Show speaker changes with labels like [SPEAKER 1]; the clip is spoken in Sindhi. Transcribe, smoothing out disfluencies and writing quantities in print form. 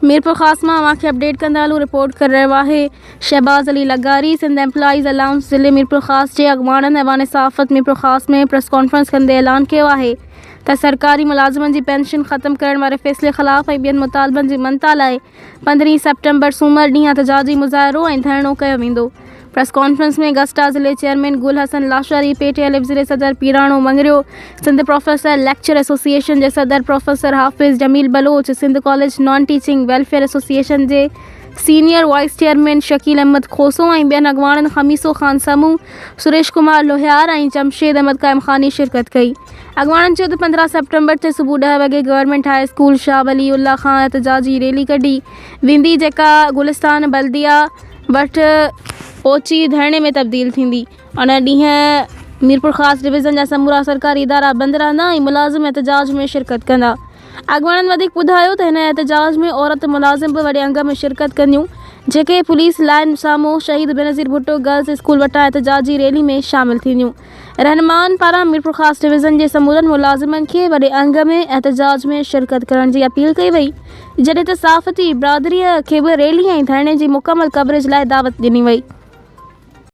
[SPEAKER 1] ميرپورخاص مان اوهان کي اپڊيٽ ڪندا هلون رپورٽ ڪري رهيو آهي شهباز علي لغاري سنڌ ايمپلائيز الائنس ضلعي ميرپورخاص جي اڳواڻن ايوان صحافت ميرپورخاص ۾ پريس ڪانفرنس ڪندي اعلان ڪيو آهي ته سرڪاري ملازمن جي پينشن ختم ڪرڻ واري فيصلي خلاف ۽ ٻين مطالبن جي مڃتا لاء پندرهين سيپٽمبر سومر ڏينهن احتجاجي مظاهرو ۽ ڌرڻو ڪيو ويندو. پريس ڪانفرنس ۾ گسٽا ضلعي chairman Gul Hassan Lashari, P T الف ضلعي صدر Pirano Mangrio, Sindh professor lecture association جي صدر professor Hafiz Jamil Baloch, Sindh college non teaching welfare association جي senior vice chairman Shakeel Ahmed Khoso ۽ ٻين اڳواڻن خميسو خان سمون، سريش ڪمار لوهيار ۽ جمشيد احمد قائمخاني شرڪت ڪئي. اڳواڻن چيو ته 15 سيپٽمبر تي صبح 10 وڳي government high school Shah Wali Ullah کان احتجاجي ريلي ڪڍي ويندي جيڪا گلستان بلديه وٽ پهچي ڌرڻي ۾ تبديل ٿيندي. ان ڏينهن ميرپورخاص ڊويزن جا سمورا سرڪاري ادارا بند رهندا ۽ ملازم احتجاج ۾ شرڪت ڪندا. اڳواڻن وڌيڪ ٻڌايو ته هن احتجاج ۾ عورت ملازم به وڏي انگ ۾ شرڪت ڪنديون جيڪي پوليس لائين سامهون شهيد بينظير ڀٽو گرلز اسڪول وٽان احتجاجي ريلي ۾ شامل ٿينديون. رهنمائن پاران ميرپورخاص ڊويزن جي سمورن ملازمن کي وڏي انگ ۾ احتجاج ۾ شرڪت ڪرڻ جي اپيل ڪئي وئي جڏهن ته صحافتي برادري کي به ريلي ۽ ڌرڻي جي مڪمل ڪوريج لاء دعوت ڏني وئي.